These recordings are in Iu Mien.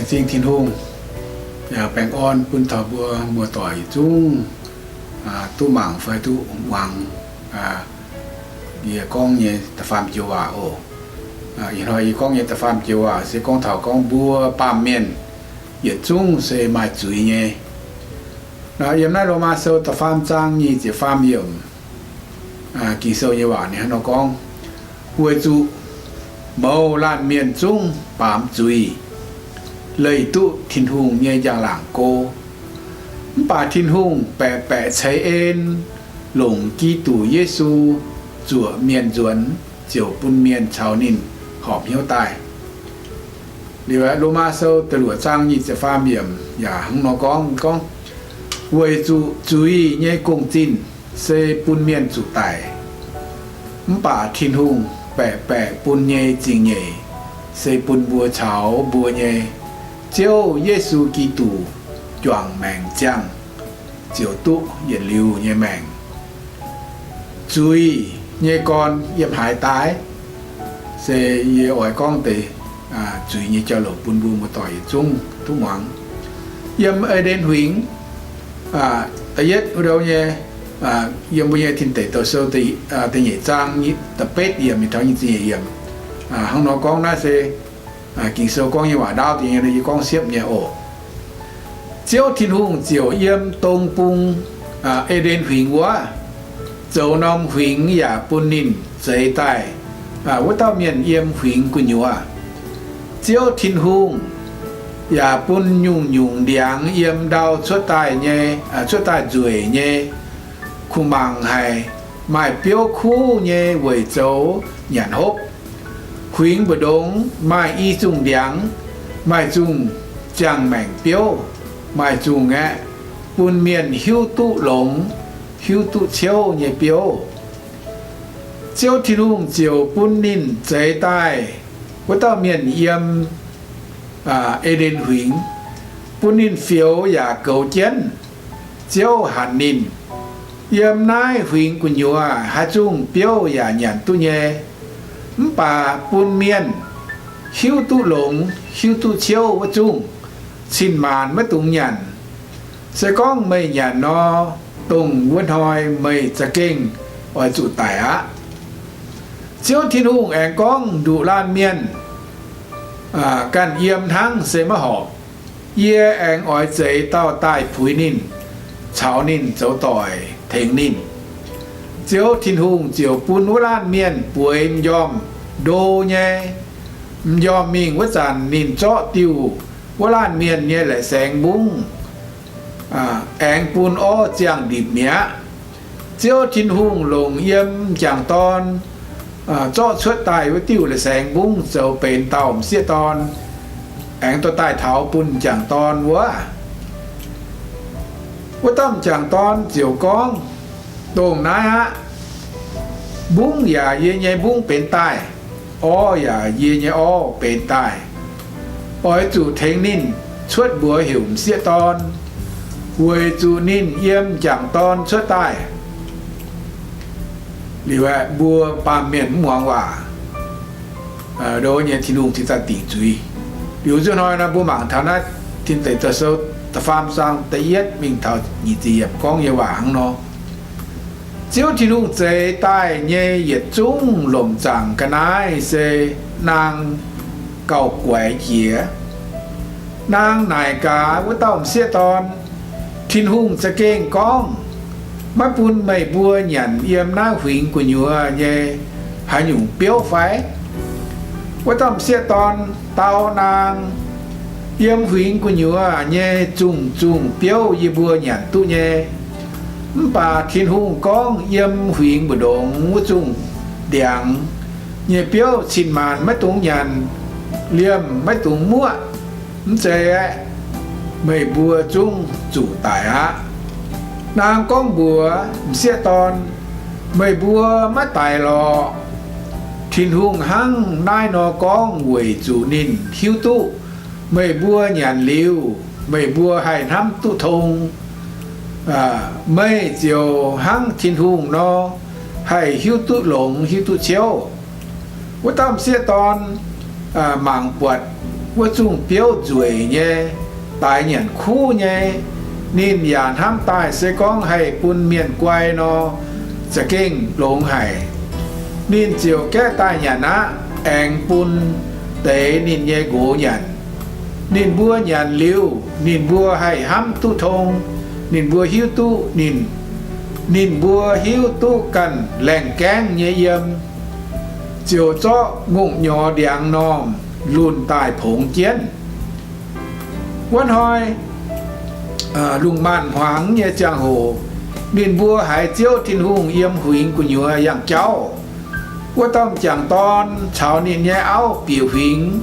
Laengz zingh Tin-Hungh, baengh orn bun taux mbuo muoz-doic yietc zungv duqv mangc fai duqv muangx yie gorngv nyei da'faam joux waac oc. Ih hnoi yie gorngv nyei da'faam joux waac se gorngv taux gorngv mbuo baamh mienh yietc zungv se maaih zuiz nyei. Yiem naaiv Lomaa Sou da'faam zaang nyic ziepc faam yiemc, Ging-Sou nyei waac ninh hnangv nor gorngv, weic zuqc mouz laanh mienh zungv baamz zuiz, leih duqv Tin-Hungh nyei njang-laangc go. Mv baac Tin-Hungh baeqc baeqc ceix en, longc Giduc Yesu zuoqc mienh nzuonx, ziouc bun mienh caux ninh horpc hnyouv daaih. Liuz Lomaa Sou da'luoqc zaang nyic ziepc faam yiemc yaac hnangv nor gorngv, gorngv, weic zuqc zuiz nyei gong-zinh se bun mienh zuqc daic, mv baac Tin-Hungh baeqc baeqc bun nyei zingh nyeic se bun mbuo caux mbuo nyei Ziouv Yesu Giduc juangc maengc ziangh, ziouc duqv yietc liuz nyei maengc. Zuiz nyei gorn yiem haaix daaih? Se yie oix gorngv deix zuiz nyei jauv-louc bun mbuo muoz-doic yietc zungv duqv muangx. Yiem E^nden Huingx, da'yietv wuov nyei, yiem mbuo nyei Tin Deic Douh Sou da'nyeic zaang da'betv yiemc mingh taux nyic ziepc nyeic yiemc, hnangv nor gorngv naaiv se Ging-Sou gorngv nyei waac ndaauv deix nyei, yie gorngv siepv nyei oc. Ziouv Tin-Hungh ziouc yiem dong bung, E^nden Huingx wuov, zoux norm huingx yaac bun ninh zeix daaih wuov dauh mienh yiem huingx gu'nyuoz. Ziouv Tin-Hungh yaac bun nyungc-nyungc ndiangx yiem ndau cuotv daaih nyei, cuotv daaih nzueic nyei, kuh mangc haic, maaih biouv kuv nyei weic zoux nyanc hopv. Huingx mbu'ndongx maaih i zungh ndiangx, maaih zungh ziangh maengc biouv, maaih zungh aeqv, bun mienh hiuv duqv longx, hiuv duqv ciouv nyei biouv. Ziouv Tin-Hungh ziouc bun ninh zeix daaih wuov dauh mienh yiem E^nden Huingx, bun ninh fioux yaac goux jienv. Ziouv hatc ninh, yiem naaiv huingx gu'nyuoz haaix zungh biouv yaac nyanc duqv nyei, mv baac bun mienh hiuv duqv longx, hiuv duqv ciouv wuov zungh, cin-maanc maiv dungx nyanc. Se gorngv meih nyanc nor, dongh wuov hnoi meih za'gengh oix zuqc daic aqv. Ziouv Tin-Hungh aengx gorngv nduqc laanh mienh ganh yiem hnangv se maiv horpc. Yie aengx oix zeix dauh daaih puix ninh, caux ninh zoux doic tengx ninh. Ziouv Tin-Hungh ziouc bun wuov laanh mienh bueix m'njormh ndo nyei. M'njormh mingh wuov zanc ninh zorqv diuh wuov laanh mienh nyei la'saengx mbungv aengx bun orv ziangh ndipc mi'aqv. Ziouv Tin-Hungh longc yiem m'jangc dorn zorqv cuotv daaih wuov diuh la'saengx mbungv zoux benx dauh m'sieqv dorn, aengx dorh daaih taux bun m'jangc dorn wuov. Wuov dauh m'jangc dorn ziouc gorngv, dongh naaiv aqv. Mbungv yaac yie nyei mbungv benx daaih, orv yaac yie nyei orv benx daaih. Oix zuqc tengx ninh cuotv mbuox heuc m'sieqv dorn, weic zuqc ninh yiem m'jangc dorn cuotv daaih. Liuz aeqv, mbuo baamh mienh mv muangx waac, ndo nyei Tin-Hungh cingx daaih dingc zuiz. Liuz nzunc hnoi nor mbuo mangc taux naaiv Tin Deic Douh Sou da'faam zaang da'yietv mingh taux nyic ziepc yiemc gorngv nyei waac hnangv nor. Ziouv Tin-Hungh zeix daaih nyei yietc zungv lomc zaangc ga'naaiv se naang gauh guaix jiex. Naang naaic gaax wuov dauh m'sieqv dorn, Tin-Hungh za'gengh gorngv, maiv bun meih mbuo nyanc yiem naaiv huingx gu'nyuoz nyei haaix nyungc biouv fai? Wuov dauh m'sieqv dorn dau naang, yiem huingx gu'nyuoz nyei zungh zungh biouv yie mbuo nyanc duqv nyei. Mv baac Tin-Hungh gorngv yiem huingx mbu'ndongx wuov zungh ndiangx nyei biouv cin-maanc maiv dungx nyanc, liemh maiv dungx muoqv. Mv zeiz aeqv, meih mbuo zungv zuqc daic aqv. Naang gorngv mbuox m'sieqv dorn, meih mbuo maiv daic lorqc. Tin-Hungh hnangv naaiv nor gorngv weic zuqc ninh hiuv duqv meih mbuo nyanc liuz meih mbuo haih hnamv duqv tong. Meih ziouc hnangv Tin-Hungh nor haih hiuv duqv longx hiuv duqv ciouv. Wuov dauh m'sieqv dorn mangc buatc wuov zungh biouv nzueic nyei, daix nyanc kuv nyei, ninh yaac hnamv daaih se gorngv haih bun mienh guai nor, za'gengh longx haic. Ninh ziouc gaeqv daaih nyanc aqv, aengx bun deix ninh nyei nqox nyanc. Ninh mbuo nyanc liuz, ninh mbuo haih hnamv duqv tong. Ninh mbuo hiuv duqv ninh, ninh mbuo hiuv duqv ganh laengh gaengv nyei yiem, ziouc zorqv ngongh nyorx ndiangx normh lunh daaih pongx jienv. Wuov hnoi lungh maanz-hmuangx nyei ziangh hoc, ninh mbuo haiz Ziouv Tin-Hungh yiem huingx gu'nyuoz yangh jauv. Wuov dauh m'jangc dorn caux ninh nyei auv bieqc huingx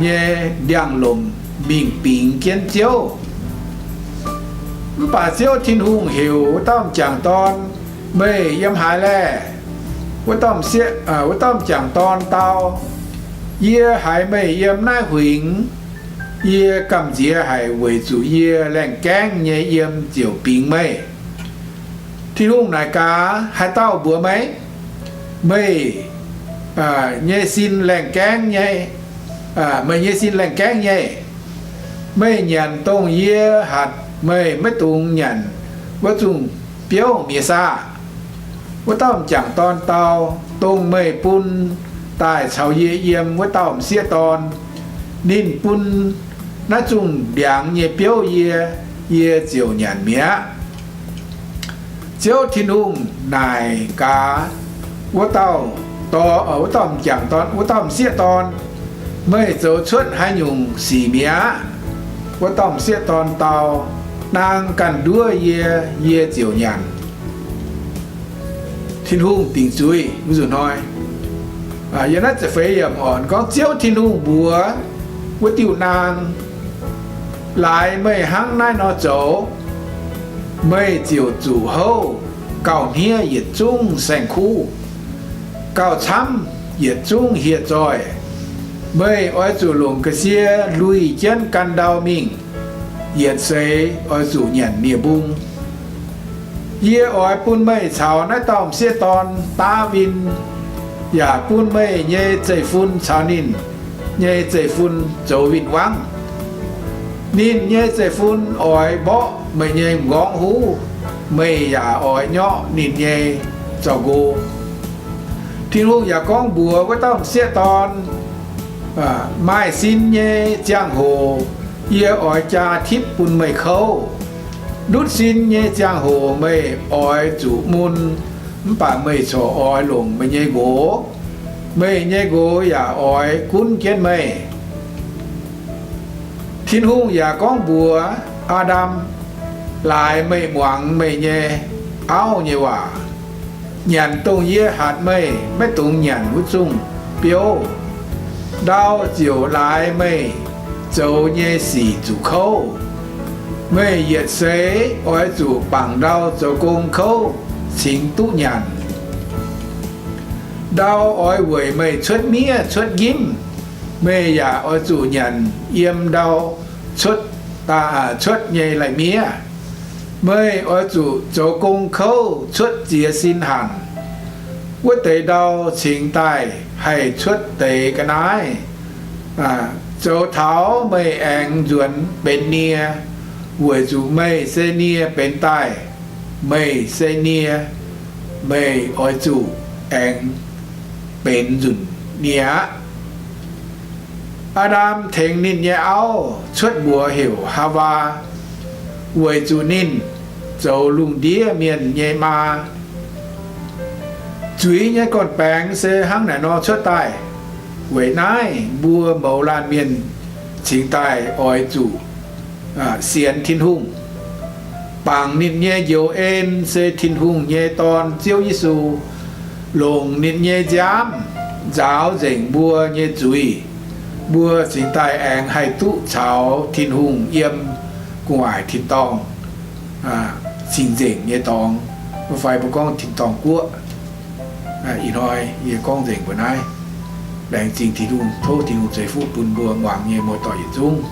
nyei ndiangx-lomc mingh bingx jienv Ziouv. Mv baac Ziouv Tin-Hungh heuc wuov dauh m'jangc dorn, Meih yiem haaix laeh? Wuov dauh m'jangc dorn dau, Yie haiz meih yiem naaiv huingx. Yie gamh nziex haic weic zuqc yie laengh gaengv nyei yiem ziouc bingx meih. Tin-Hungh naaic gaax, Haaix dauh mbuox meih, meih nyei sin laengh gaengv nyei? Meih nyei sin laengh gaengv nyei. Meih nyanc dongh yie hatc meih maiv dungx nyanc wuov zungh biouv mi'aqv saah? Wuov dauh m'jangc dorn dau, Dongh meih bun daaih caux yie yiem wuov dauh m'sieqv dorn, ninh bun naaiv zungh ndiangx nyei biouv yie, yie ziouc nyanc mi'aqv. Ziouv Tin-Hungh naaic gaax wuov dauh m'jangc dorn, wuov dauh m'sieqv dorn, Meih zoux cuotv haaix nyungc sic mi'aqv? Wuov dauh m'sieqv dorn dau, Naang ganh nduov yie, yie ziouc nyanc. Tin-Hungh dingc zuiz wuov nzunc hnoi. Yiem naaiv ziepc feix yiemc orn gorngv Ziouv Tin-Hungh mbuox wuov diuh naang, Laaix meih hnangv naaiv nor zoux, meih ziouc zuqc houv gauh hniev yietc zungv saeng-kuv, gauh camv yietc zungv hieh zoih. Meih oix zuqc longc ga'sie luih jienv gan ndau mingh. Yietc seix oix zuqc nyanc nie-mbung. Yie oix bun meih caux naaiv dauh m'sieqv dorn daav win, yaac bun meih nyei zeiv-fun caux ninh nyei zeiv-fun zoux win-wangv. Ninh nyei zeiv-fun oix mborqv meih nyei m'nqorngv huv, meih yaac oix nyorqv ninh nyei zaux-nqo. Tin-Hungh yaac gorngv mbuox wuov dauh m'sieqv dorn, Maaih sin nyei ziangh hoc yie oix jaa tipv bun meih kouv. Ndutv sin nyei ziangh hoc meih oix zuqc mun, mv baac meih corc oix longc meih nyei nqox. Meih nyei nqox yaac oix gunv jienv meih. Tin-Hungh yaac gorngv mbuox Aa^ndam, Laaix meih muangx meih nyei auv nyei waac, nyanc dongh yie hatc meih maiv dungx nyanc wuov zungh biouv. Ndau ziouc laaix meih zoux nyei sic zuqc kouv. Meih yietc seix oix zuqc bangc ndau zoux gong kouv cingx duqv nyanc. Ndau oix weic meih cuotv miev cuotv njimv. Meih yaac oix zuqc nyanc yiem ndau cuotv, cuotv nyei lai-miev. Meih oix zuqc zoux gong kouv cuotv ziex sin hanc. Wuov deix ndau cingx daaih haih cuotv deix ga'naaiv, zoux taux meih aengx nzuonx benx nie, weic zuqc meih se nie benx daaih. Meih se nie, meih oix zuqc aengx benx nzunc nie aqv. Aa^ndam tengx ninh nyei auv cuotv mbuox heuc Haawaa, weic zuqc ninh zoux lungh ndiev mienh nyei maa. Zuiz nyei gorn-baengx se hnangv naaic nor cuotv daaih. Weic naaiv mbuo mouz laanh mienh cingx daaih oix zuqc sienx Tin-Hungh, bangc ninh nyei njoux en se Tin-Hungh nyei Dorn, Ziouv Yesu, longc ninh nyei nziaamv nzaaux nzengc mbuo nyei zuiz. Mbuo cingx daaih aengx haih duqv caux Tin-Hungh yiem gu'nguaaic tin-dorngh cing-nzengc nyei dorngx, fai mbuo gorngv tin-dorngh guoqv. Ih hnoi yie gorngv nzengc mbuo naaiv. Laengz zingh Tin-Hungh, tov Tin-Hungh ceix fuqv bun mbuo muangx nyei muoz-doic yietc zungv.